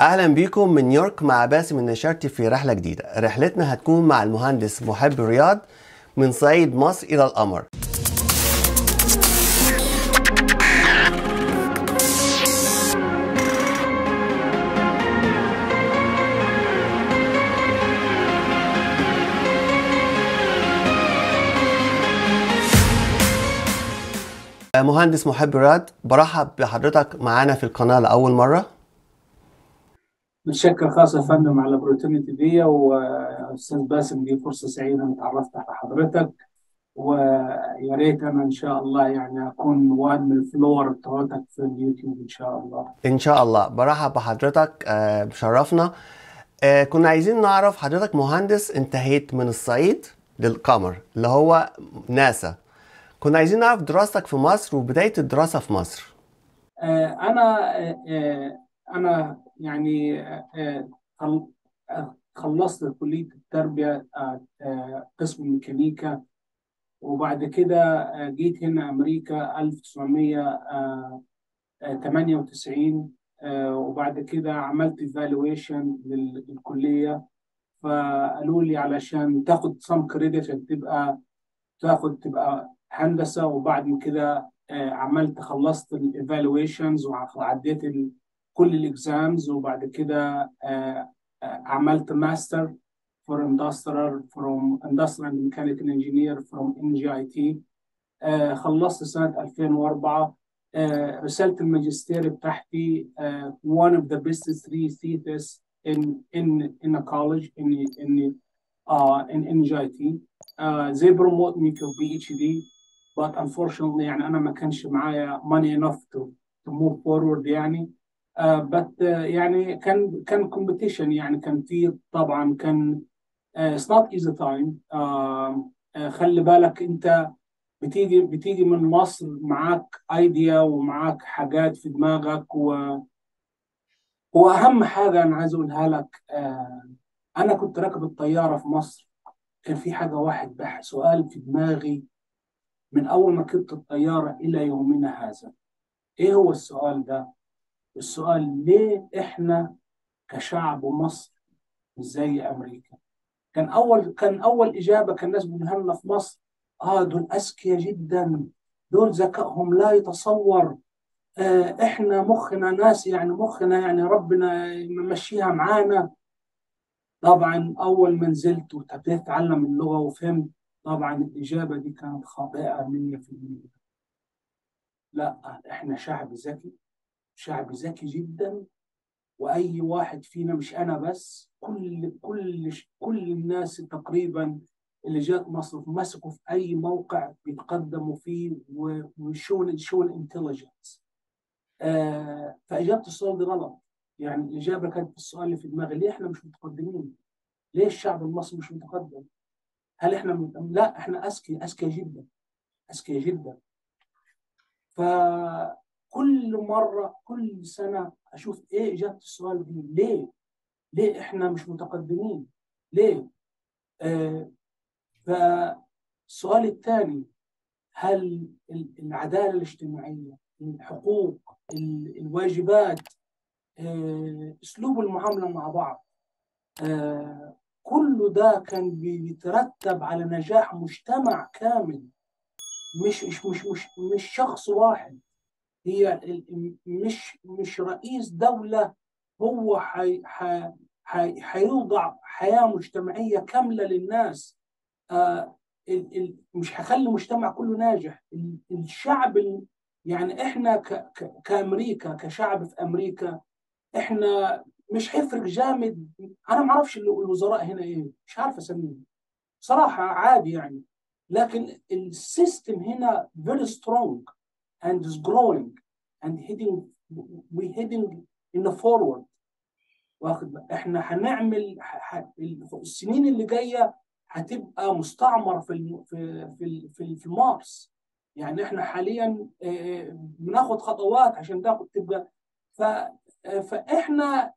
اهلا بيكم من نيويورك مع باسم النشارتي في رحلة جديدة. رحلتنا هتكون مع المهندس محب رياض من صعيد مصر الى القمر. مهندس محب رياض، برحب بحضرتك معانا في القناة لأول مرة. متشكر خاص يا فندم على ال opportunity دي، واستاذ باسم دي فرصة سعيدة ان اتعرفت على حضرتك، ويا ريت انا ان شاء الله يعني اكون واحد من ال follower بتوعتك في اليوتيوب ان شاء الله. ان شاء الله. برحب بحضرتك، بشرفنا. كنا عايزين نعرف حضرتك مهندس انتهيت من الصعيد للقمر اللي هو ناسا، كنا عايزين نعرف دراستك في مصر وبداية الدراسة في مصر. انا يعني خلصت كلية التربية، قسم ميكانيكا، وبعد كده جيت هنا أمريكا 1998، وبعد كده عملت evaluation للكلية، فقالوا لي علشان تاخد some credit عشان تبقى هندسة. وبعد كده عملت خلصت ال evaluations وعديت كل ال exams، وبعد كده عملت master for industrial from industrial and mechanical engineer from NJIT. خلصت سنة 2004. رسالة الماجستير بتاعتي one of the best three thesis in a college in NJIT. They promote me to PhD, but unfortunately يعني أنا ما كانش معايا money enough to move forward يعني. But يعني كان competition، يعني كان في طبعا كان it's not easy time. خلي بالك انت بتيجي من مصر معاك idea ومعاك حاجات في دماغك، واهم حاجة انا عايز اقولها لك، انا كنت راكب الطيارة في مصر، كان في حاجة واحد سؤال في دماغي من اول ما ركبت الطيارة الى يومنا هذا. ايه هو السؤال ده؟ السؤال ليه احنا كشعب مصر مش زي امريكا؟ كان اول اجابه كان الناس بيقولها لنا في مصر، دول اذكياء جدا، دول ذكائهم لا يتصور، احنا مخنا ناس يعني مخنا يعني ربنا ممشيها معانا. طبعا اول ما نزلت وابتديت اتعلم اللغة وفهمت، طبعا الاجابة دي كانت خاطئه 100%. لا، احنا شعب ذكي، شعب ذكي جدا، واي واحد فينا، مش انا بس، كل كل كل الناس تقريبا اللي جات مصر مسكوا في اي موقع بيتقدموا فيه و show intelligence. فاجابه السؤال دي غلط، يعني الاجابة كانت في السؤال اللي في دماغي، ليه احنا مش متقدمين؟ ليه الشعب المصري مش متقدم؟ هل احنا لا، احنا اذكياء، اذكياء جدا، اذكياء جدا. فكل مرة كل سنة أشوف إيه إجابة السؤال دي، ليه؟ ليه إحنا مش متقدمين؟ ليه؟ فالسؤال الثاني، هل العدالة الاجتماعية، الحقوق، الواجبات، أسلوب المعاملة مع بعض، كل ده كان بيترتب على نجاح مجتمع كامل، مش مش مش مش, مش شخص واحد. هي مش رئيس دولة هو حيوضع حياة مجتمعية كاملة للناس. مش هخلي المجتمع كله ناجح. الشعب يعني احنا كأمريكا، كشعب في أمريكا، احنا مش هيفرق جامد. انا ما اعرفش الوزراء هنا ايه، مش عارف اسميهم صراحة، عادي يعني، لكن ال system هنا very strong and is growing and heading we heading in the forward. واخد احنا هنعمل السنين اللي جاية هتبقى مستعمر في في في في مارس. يعني احنا حاليا بناخد خطوات عشان تاخد تبقى فاحنا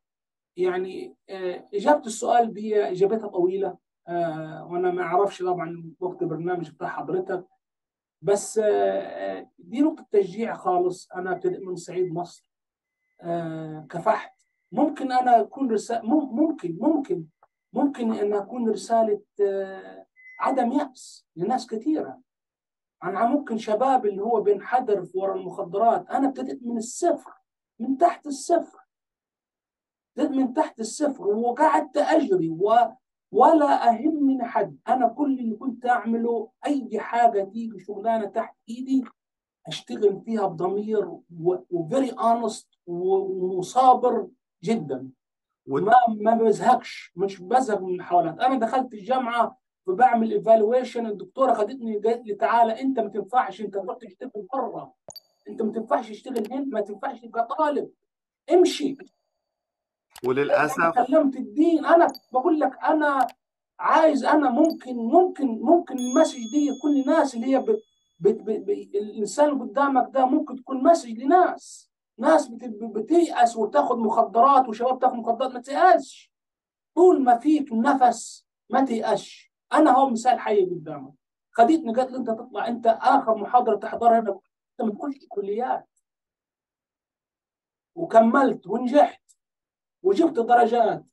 يعني اجابه السؤال دي اجابتها طويلة، وانا ما اعرفش طبعا وقت البرنامج بتاع حضرتك، بس دي نقطة تشجيع خالص. أنا ابتديت من صعيد مصر، كفحت ممكن انا اكون رسالة، ممكن ان اكون رسالة عدم يأس لناس كثيرة. انا ممكن شباب اللي هو بينحدر في ورا المخدرات، انا ابتديت من الصفر، من تحت الصفر، ابتديت من تحت الصفر وقعدت اجري ولا اهمني حد. انا كل اللي كنت اعمله اي حاجة تيجي شغلانة تحت ايدي اشتغل فيها بضمير و very honest وصابر جدا، ما بزهقش، مش بزهق من المحاولات. انا دخلت الجامعة وبعمل evaluation، الدكتورة خدتني قالت لي تعالى انت ما تنفعش، انت تروح تشتغل بره، انت ما تنفعش تشتغل هنا، ما تنفعش تبقى طالب، امشي. وللاسف كلمت الدين. انا بقول لك انا عايز، انا ممكن ممكن ممكن ال message دي يكون لناس اللي هي الانسان اللي قدامك ده ممكن تكون message لناس، ناس بتيأس وتاخد مخدرات، وشباب تاخد مخدرات. ما تيأسش، طول ما فيك نفس ما تيأسش. انا هو مثال حي قدامك. خديتني قالت لي انت تطلع، انت اخر محاضرة تحضرها هنا، انت ما تخش كليات. وكملت ونجحت وجبت درجات،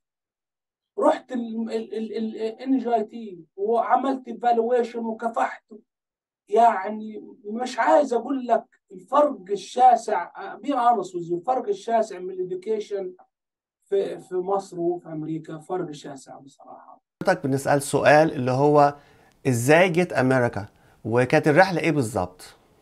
رحت ال NJIT وعملت evaluation وكفحت. يعني مش عايز اقول لك الفرق الشاسع، be honest، الفرق الشاسع من ال education في مصر وفي امريكا، فرق شاسع بصراحة. حضرتك بنسأل سؤال اللي هو ازاي جيت امريكا وكانت الرحلة ايه بالظبط؟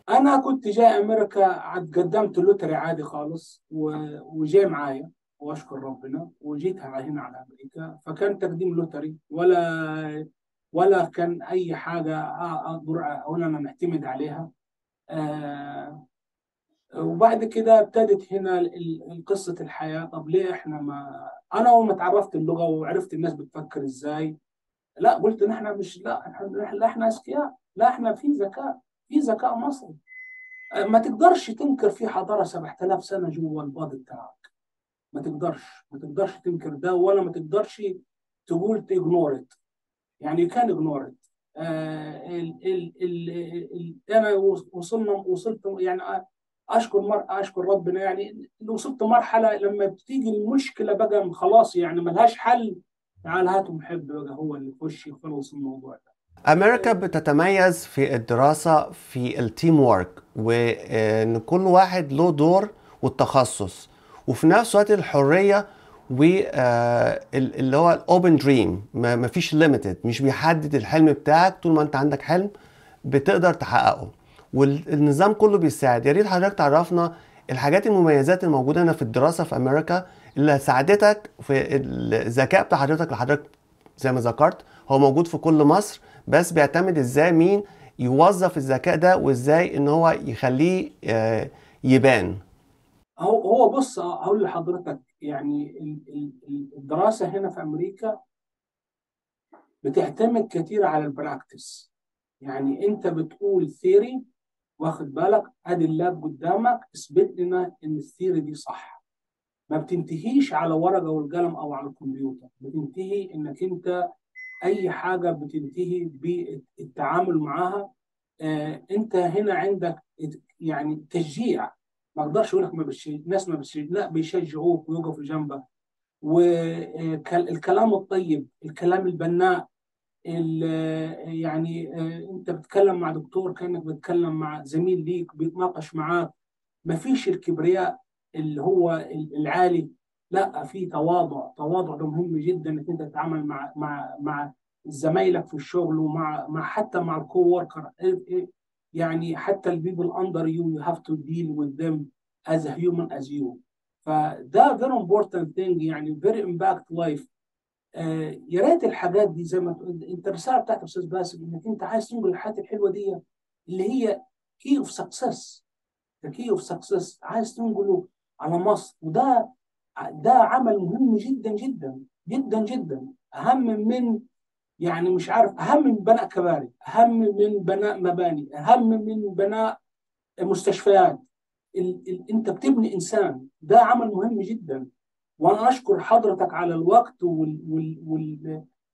انا كنت جاي امريكا، قدمت lottery عادي خالص وجاي معايا واشكر ربنا، وجيت هنا على امريكا. فكان تقديم lottery ولا كان اي حاجة اقدر اقول انا معتمد عليها. وبعد كده ابتدت هنا قصة الحياة. طب ليه احنا ما انا اول ما اتعرفت اللغة وعرفت الناس بتفكر ازاي، لا قلت ان احنا مش، لا احنا، لا احنا اذكياء، لا احنا في ذكاء، في ذكاء مصري. ما تقدرش تنكر في حضارة 7000 سنة جوه ال body بتاعك، ما تقدرش تنكر ده، ولا ما تقدرش تقول ignore it، يعني كان ignore it. ال ال ال ال انا وصلت يعني اشكر ربنا، يعني اللي وصلت مرحلة لما بتيجي المشكلة بقى خلاص يعني ملهاش حل، تعال هاتوا محب بقى هو اللي يخش يخلص الموضوع ده. امريكا بتتميز في الدراسة في ال teamwork، وان كل واحد له دور والتخصص، وفي نفس الوقت الحرية واللي هو ال open dream، مفيش limited، مش بيحدد الحلم بتاعك، طول ما انت عندك حلم بتقدر تحققه، والنظام كله بيساعد. يا ريت حضرتك تعرفنا الحاجات المميزات الموجودة هنا في الدراسة في امريكا اللي ساعدتك في الذكاء بتاع حضرتك، اللي حضرتك زي ما ذكرت هو موجود في كل مصر، بس بيعتمد ازاي مين يوظف الذكاء ده وازاي ان هو يخليه يبان. هو بص، هقول لحضرتك يعني الدراسة هنا في امريكا بتعتمد كتير على ال practice. يعني انت بتقول theory، واخد بالك، ادي ال lab قدامك، اثبت لنا ان ال theory دي صح. ما بتنتهيش على ورقة والقلم او على الكمبيوتر، بتنتهي انك انت اي حاجة بتنتهي بالتعامل معاها. انت هنا عندك يعني تشجيع، ما اقدرش اقول لك ما الناس ما بتشجع، لا بيشجعوك ويقفوا جنبك، والكلام الطيب، الكلام البناء، يعني انت بتتكلم مع دكتور كانك بتتكلم مع زميل ليك بيتناقش معاك. ما فيش الكبرياء اللي هو العالي، لا في تواضع. تواضع ده مهم جدا انك انت تتعامل مع زمايلك في الشغل ومع مع حتى مع ال co-worker، يعني حتى ال people under you، you have to deal with them as a human as you. فده very important thing، يعني very impact life. يا ريت الحاجات دي زي ما تقول انت، الرسالة بتاعت استاذ باسم انك انت عايز تنقل الحاجات الحلوة دي اللي هي key of success، key of success عايز تنقله على مصر، وده ده عمل مهم جدا جدا جدا جدا، اهم من يعني مش عارف، اهم من بناء كباري، اهم من بناء مباني، اهم من بناء مستشفيات. انت بتبني انسان، ده عمل مهم جدا. وانا اشكر حضرتك على الوقت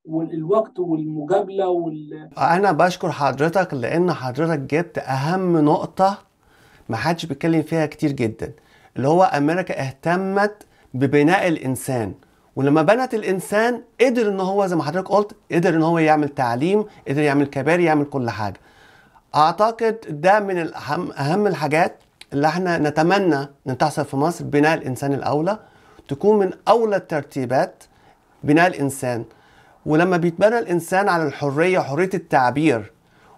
والوقت والمقابلة. انا بشكر حضرتك لان حضرتك جبت اهم نقطة ما حدش بيتكلم فيها كتير جدا، اللي هو امريكا اهتمت ببناء الانسان، ولما بنت الانسان قدر ان هو زي ما حضرتك قلت، قدر ان هو يعمل تعليم، قدر يعمل كباري، يعمل كل حاجة. اعتقد ده من اهم الحاجات اللي احنا نتمنى ان تحصل في مصر، بناء الانسان الاولى، تكون من اولى الترتيبات بناء الانسان. ولما بيتبنى الانسان على الحرية، حرية التعبير،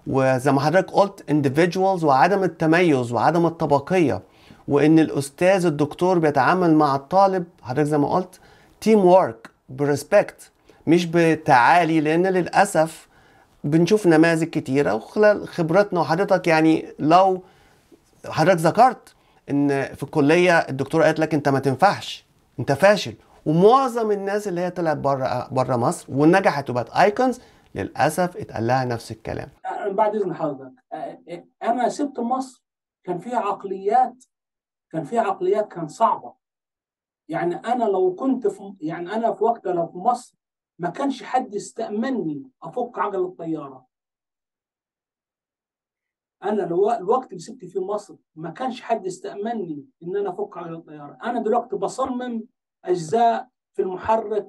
وزي ما حضرتك قلت individuals، وعدم التميز وعدم الطبقية، وان الاستاذ الدكتور بيتعامل مع الطالب، حضرتك زي ما قلت team work ب respect مش بتعالي، لان للاسف بنشوف نماذج كتيرة وخلال خبرتنا. وحضرتك يعني لو حضرتك ذكرت ان في الكلية الدكتورة قالت لك انت ما تنفعش، انت فاشل، ومعظم الناس اللي هي طلعت بره مصر ونجحت وبقت icons للاسف اتقال لها نفس الكلام. بعد اذن حضرتك، انا سبت مصر كان فيها عقليات، كان صعبة. يعني انا لو كنت في، يعني انا في وقتها لو في مصر ما كانش حد يستأمني افك عجل الطيارة. انا لو الوقت اللي سبت فيه مصر ما كانش حد يستأمني ان انا افك عجل الطيارة. انا دلوقتي بصمم اجزاء في المحرك،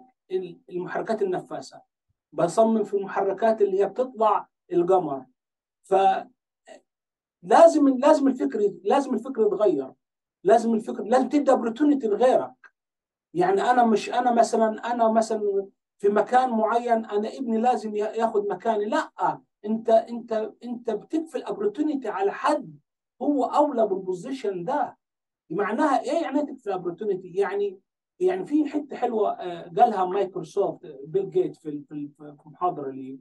المحركات النفاثه، بصمم في المحركات اللي هي بتطلع القمر. فلازم لازم الفكر، لازم الفكر يتغير، لازم الفكر، لازم تدي opportunity لغيرك. يعني انا مش انا مثلا، انا مثلا في مكان معين انا ابني لازم ياخد مكاني، لا، انت انت انت بتقفل opportunity على حد هو اولى بال position ده. معناها ايه يعني تقفل opportunity؟ يعني في حتة حلوة قالها مايكروسوفت بيل جيت في في محاضرة لي،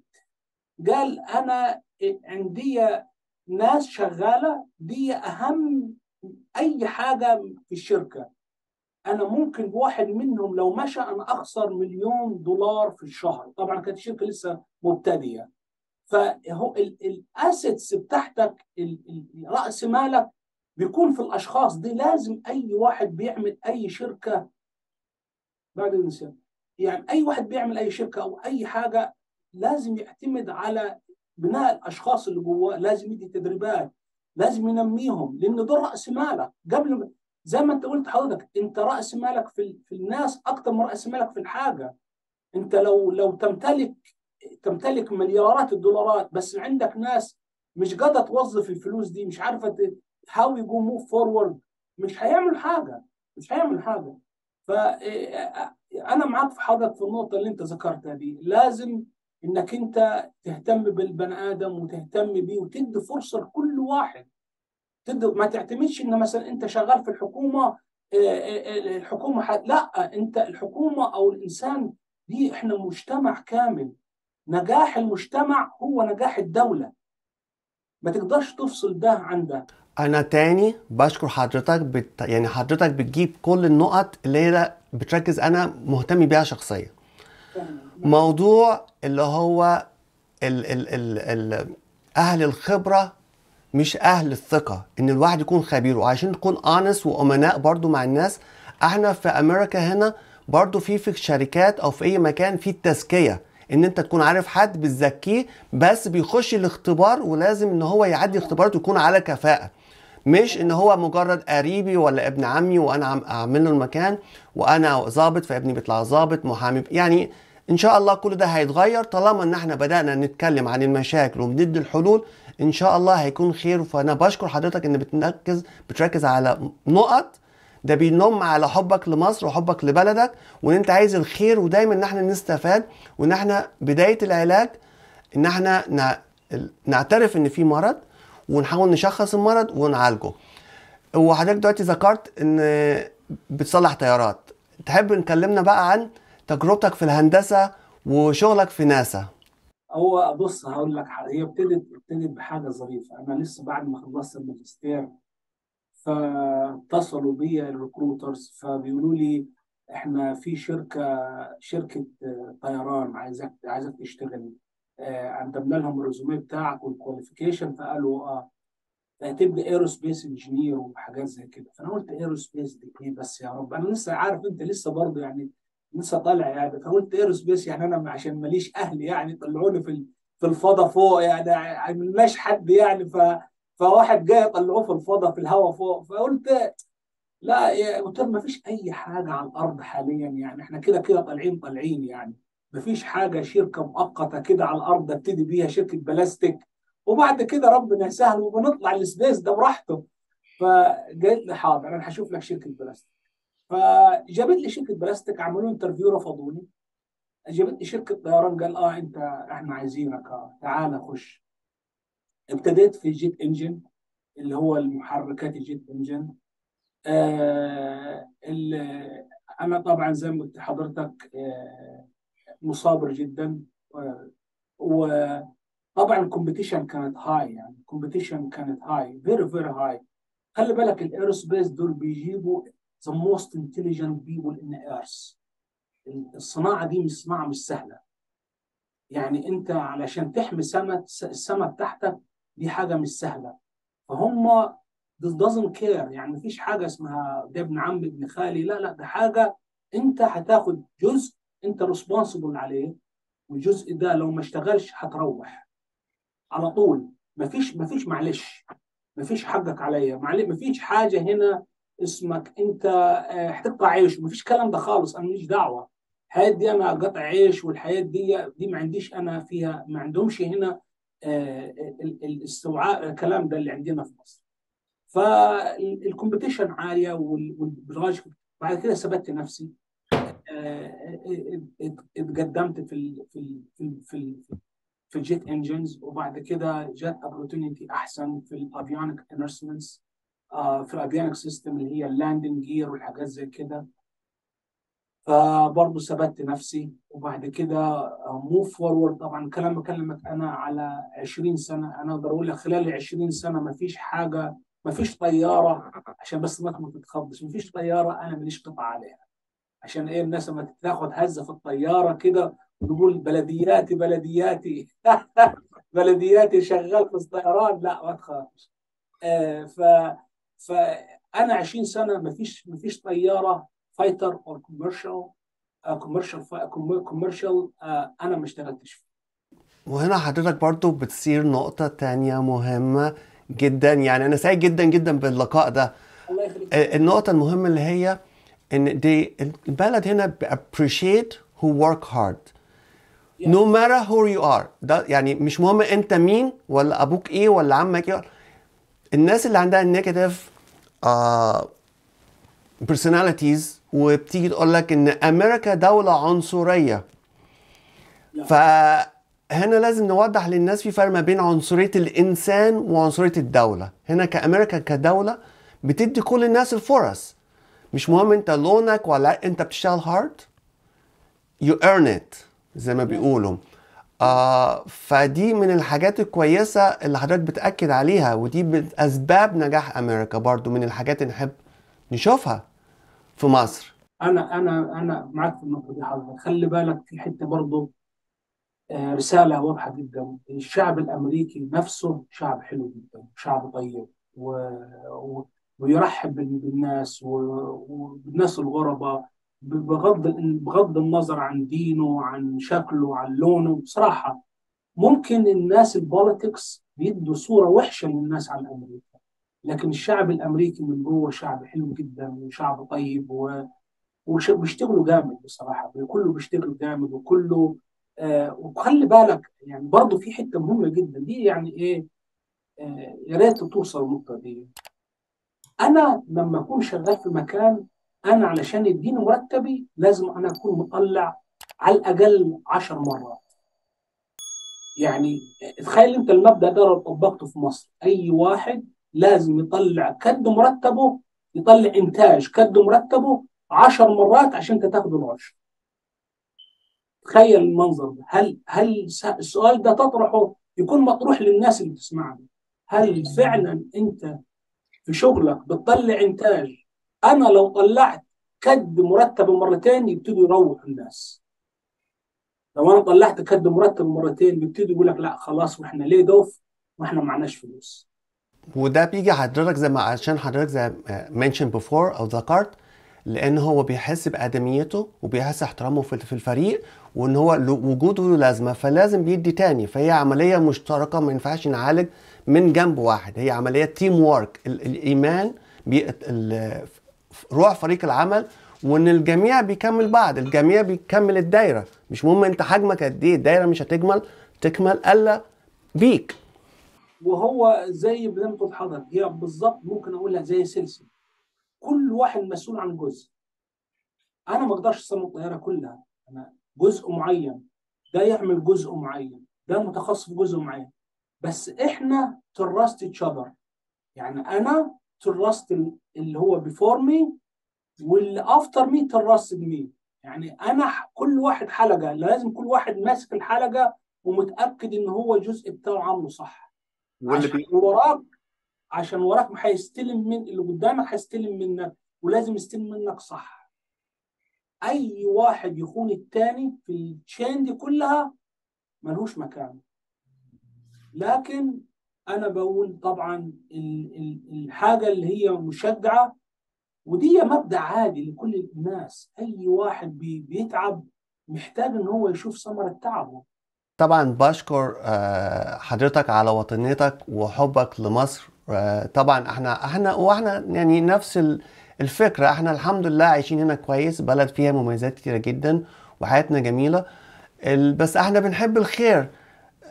قال انا عندي ناس شغالة دي اهم اي حاجة في الشركة، انا ممكن بواحد منهم لو مشى انا اخسر $1,000,000 في الشهر. طبعا كانت الشركة لسه مبتدئة. فهو ال assets بتاعتك، راس مالك بيكون في الاشخاص دي. لازم اي واحد بيعمل اي شركة بعد الانسان، يعني اي واحد بيعمل اي شركة او اي حاجة لازم يعتمد على بناء الاشخاص اللي جواه، لازم يدي تدريبات، لازم ينميهم، لان دول راس مالك. قبل زي ما انت قلت حضرتك، انت راس مالك في الناس اكتر من راس مالك في الحاجة. انت لو تمتلك مليارات الدولارات بس عندك ناس مش قادرة توظف الفلوس دي، مش عارفه how you go move forward، مش هيعمل حاجة، مش هيعمل حاجة. فانا معاك في حضرتك في النقطة اللي انت ذكرتها دي، لازم انك انت تهتم بالبني ادم وتهتم بيه وتدي فرصة لكل واحد. ما تعتمدش ان مثلا انت شغال في الحكومة، الحكومة لا، انت الحكومة او الانسان دي، احنا مجتمع كامل. نجاح المجتمع هو نجاح الدولة، ما تقدرش تفصل ده عن ده. انا تاني بشكر حضرتك، يعني حضرتك بتجيب كل النقط اللي هي بتركز انا مهتم بيها شخصيا. موضوع اللي هو ال ال ال ال اهل الخبرة مش اهل الثقة، ان الواحد يكون خبير، وعشان نكون honest وامناء برضو مع الناس، احنا في امريكا هنا برضو في شركات او في اي مكان في التزكية، ان انت تكون عارف حد بتزكيه، بس بيخش الاختبار ولازم ان هو يعدي اختبارات ويكون على كفاءة، مش ان هو مجرد قريبي ولا ابن عمي وانا عم اعمل له المكان وانا ظابط فابني بيطلع ظابط محامي. يعني ان شاء الله كل ده هيتغير طالما ان احنا بدأنا نتكلم عن المشاكل وبندي الحلول، ان شاء الله هيكون خير. فانا بشكر حضرتك ان بتركز على نقط ده بينم على حبك لمصر وحبك لبلدك، وان انت عايز الخير، ودايما ان احنا نستفاد، وان احنا بداية العلاج ان احنا نعترف ان في مرض ونحاول نشخص المرض ونعالجه. وحضرتك دلوقتي ذكرت ان بتصلح طيارات، تحب نكلمنا بقى عن تجربتك في الهندسة وشغلك في ناسا؟ هو بص هقول لك حاجة، هي ابتدت بحاجة ظريفة. انا لسه بعد ما خلصت الماجستير فاتصلوا بيا ال recruiters، فبيقولوا لي احنا في شركة طيران عايزك تشتغل، قدمنا لهم ال résumé بتاعك وال qualification، فقالوا هتبقى aerospace engineer وحاجات زي كده. فانا قلت aerospace دي ايه بس يا رب، انا لسه عارف انت لسه برضه يعني لسه طالع يعني، فقلت aerospace يعني انا عشان ماليش اهل يعني طلعوني في الفضاء فوق يعني مالناش حد يعني، فواحد جاي يطلعوه في الفضاء في الهواء فوق. فقلت لا قلت لها ما فيش اي حاجة على الارض حاليا، يعني احنا كده كده طالعين طالعين، يعني ما فيش حاجة شركة مؤقتة كده على الارض ابتدي بيها شركة بلاستيك، وبعد كده ربنا يسهل وبنطلع ال space ده براحته. فقالت لي حاضر انا هشوف لك شركة بلاستيك. فجابت لي شركة بلاستيك، عملوا interview رفضوني. جابت لي شركة طيران، قال انت احنا عايزينك، تعال خش. ابتديت في ال jet engine اللي هو المحركات ال jet engine. انا طبعا زي ما قلت لحضرتك مثابر جدا، وطبعا ال competition كانت high، يعني ال competition كانت high، very very high. خلي بالك ال aerospace دول بيجيبوا the most intelligent people in the earth. الصناعة دي مش صناعة مش سهلة، يعني انت علشان تحمي السما بتاعتك دي حاجة مش سهلة. فهم this doesn't care، يعني مفيش حاجة اسمها ده ابن عمي ابن خالي، لا لا، ده حاجة انت هتاخد جزء انت responsible عليه، والجزء ده لو ما اشتغلش هتروح على طول. مفيش معلش، مفيش حقك عليا، معلش، مفيش حاجة هنا اسمك انت هتقطع عيش، مفيش كلام ده خالص. انا ماليش دعوه، الحياة دي انا قطع عيش، والحياة دي ما عنديش انا فيها، ما عندهمش هنا الاستوعاب الكلام ده اللي عندنا في مصر. فال competition عالية والراجل. بعد كده ثبت نفسي، اتقدمت في ال jet engines، وبعد كده جت opportunity احسن في ال avionic instruments، في ال avionic system اللي هي ال landing gear والحاجات زي كده. فبرضه ثبت نفسي، وبعد كده move forward. طبعا كلام بكلمك انا على 20 سنة، انا اقدر اقول لك خلال 20 سنة ما فيش حاجة، ما فيش طيارة، عشان بس ما تتخضش، ما فيش طيارة انا ماليش قطعه عليها. عشان ايه؟ الناس لما تاخد هزه في الطيارة كده وتقول بلدياتي بلدياتي بلدياتي شغال في الطيران، لا ما تخافش. فانا 20 سنة ما فيش طيارة fighter او commercial انا ما اشتغلتش فيه. وهنا حضرتك برضو بتصير نقطة تانية مهمة جدا، يعني أنا سعيد جدا جدا باللقاء ده. الله يخليك. النقطة المهمة اللي هي إن دي البلد هنا appreciate who work hard no matter who you are. ده يعني مش مهم أنت مين ولا أبوك إيه ولا عمك إيه. الناس اللي عندها negative personalities وبتيجي تقول لك إن أمريكا دولة عنصرية، فهنا لازم نوضح للناس في فرق ما بين عنصرية الإنسان وعنصرية الدولة. هنا كأمريكا كدولة بتدي كل الناس الفرص، مش مهم انت لونك ولا انت بتشتغل hard، you earn it زي ما بيقولوا. فدي من الحاجات الكويسة اللي حضرتك بتأكد عليها، ودي من أسباب نجاح أمريكا، برضو من الحاجات اللي نحب نشوفها في مصر. انا معاك في النقطة دي حضرتك. خلي بالك في حتة برضو رسالة واضحة جدا. الشعب الامريكي نفسه شعب حلو جدا، شعب طيب ويرحب بالناس وبالناس الغرباء، بغض النظر عن دينه، عن شكله، عن لونه. بصراحة ممكن الناس ال politics بيدوا صوره وحشة للناس عن امريكا، لكن الشعب الامريكي من جوه شعب حلو جدا وشعب طيب وبيشتغلوا جامد بصراحة، كله بيشتغل جامد وكله وخلي بالك يعني برضه في حتة مهمة جدا دي، يعني ايه، يا ريت توصل النقطة دي. انا لما اكون شغال في مكان، انا علشان يديني مرتبي لازم انا اكون مطلع على الاقل 10 مرات. يعني تخيل انت المبدا ده لو طبقته في مصر، اي واحد لازم يطلع كد مرتبه، يطلع انتاج كد مرتبه 10 مرات عشان انت تاخد العشر. تخيل المنظر ده. هل السؤال ده تطرحه يكون مطروح للناس اللي بتسمعني؟ هل فعلا انت في شغلك بتطلع انتاج؟ انا لو طلعت كد مرتب مرتين يبتدوا يروحوا الناس. لو انا طلعت كد مرتب مرتين بيبتدوا يقول لك لا خلاص، واحنا ليه دوف واحنا معناش فلوس. وده بيجي حضرتك زي ما عشان حضرتك زي mentioned before او ذكرت، لان هو بيحس بادميته وبيحس احترامه في الفريق، وان هو وجوده له لازمه، فلازم بيدي تاني. فهي عملية مشتركة، ما ينفعش نعالج من جنب واحد، هي عملية team work. الايمان روح فريق العمل، وان الجميع بيكمل بعض، الجميع بيكمل الدايرة. مش مهم انت حجمك قد ايه، الدايرة مش تكمل الا بيك. وهو زي ما قلت لحضرتك، هي بالظبط ممكن اقولها زي سلسلة، كل واحد مسؤول عن جزء. انا ما اقدرش اصمم الطيارة كلها، انا جزء معين، ده يعمل جزء معين، ده متخصص في جزء معين، بس احنا trust each other. يعني انا trust اللي هو before me واللي after me trust me. يعني انا كل واحد حلقة، لازم كل واحد ماسك الحلقة ومتاكد ان هو الجزء بتاعه عامله صح. واللي عشان بيقول وراك، عشان وراك ما هيستلم من اللي قدامك، هيستلم منك، ولازم يستلم منك صح. اي واحد يخون التاني في ال chain دي كلها ملوش مكان. لكن انا بقول طبعا الحاجة اللي هي مشجعه، ودي مبدأ عادي لكل الناس، اي واحد بيتعب محتاج ان هو يشوف ثمرة تعبه. طبعا بشكر حضرتك على وطنيتك وحبك لمصر. طبعا احنا واحنا يعني نفس الفكرة، احنا الحمد لله عايشين هنا كويس، بلد فيها مميزات كتيرة جدا وحياتنا جميلة، بس احنا بنحب الخير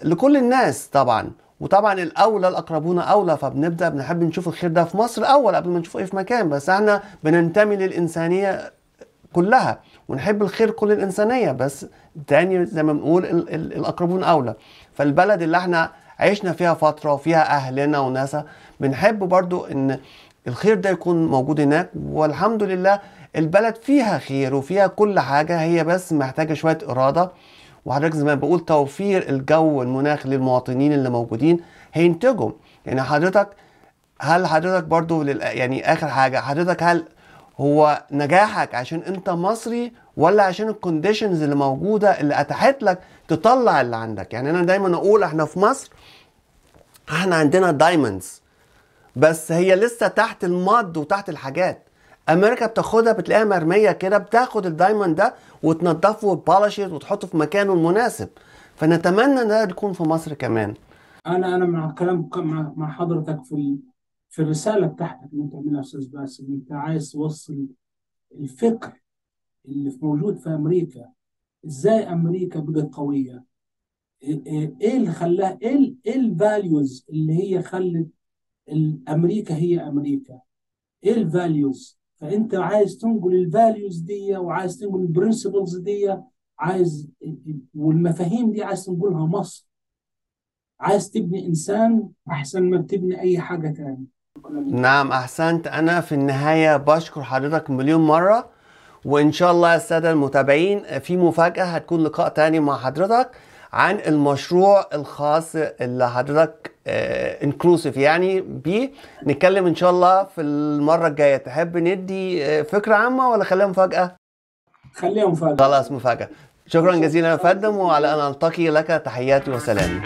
لكل الناس طبعا، وطبعا الاولى الاقربون اولى، فبنبدا بنحب نشوف الخير ده في مصر اول قبل ما نشوفه ايه في مكان، بس احنا بننتمي للانسانية كلها ونحب الخير كل الانسانية، بس تاني زي ما بنقول الاقربون اولى. فالبلد اللي احنا عشنا فيها فترة وفيها اهلنا وناسها، بنحب برضو ان الخير ده يكون موجود هناك، والحمد لله البلد فيها خير وفيها كل حاجة، هي بس محتاجه شوية اراده، وحضرتك زي ما بقول توفير الجو المناخ للمواطنين اللي موجودين هينتجوا. يعني حضرتك، هل حضرتك برضو يعني اخر حاجة، حضرتك هل هو نجاحك عشان انت مصري ولا عشان ال conditions اللي موجودة اللي اتاحت لك تطلع اللي عندك؟ يعني انا دايما اقول احنا في مصر احنا عندنا diamonds، بس هي لسه تحت ال mud وتحت الحاجات. امريكا بتاخدها بتلاقيها مرمية كده، بتاخد ال diamond ده وتنضفه وت polish ه وتحطه في مكانه المناسب. فنتمنى ان ده يكون في مصر كمان. انا مع كلام مع حضرتك في الرسالة بتاعتك اللي انت عاملها يا استاذ باسم، انت عايز توصل الفكر اللي موجود في امريكا، ازاي امريكا بقت قوية، ايه اللي خلاها، ايه ال values اللي هي خلت امريكا هي امريكا، ايه ال values. فانت عايز تنقل ال values دي، وعايز تنقل ال principles دي، عايز والمفاهيم دي عايز تنقلها مصر. عايز تبني انسان احسن ما بتبني اي حاجة تاني. نعم احسنت. انا في النهاية بشكر حضرتك مليون مرة، وان شاء الله يا السادة المتابعين في مفاجاة هتكون لقاء تاني مع حضرتك عن المشروع الخاص اللي حضرتك inclusive يعني بيه، نتكلم ان شاء الله في المرة الجاية. تحب ندي فكرة عامة ولا خليها مفاجاة؟ خليها مفاجاة. خلاص مفاجاة. شكرا جزيلا يا فندم، وعلى ان التقي لك تحياتي وسلامي.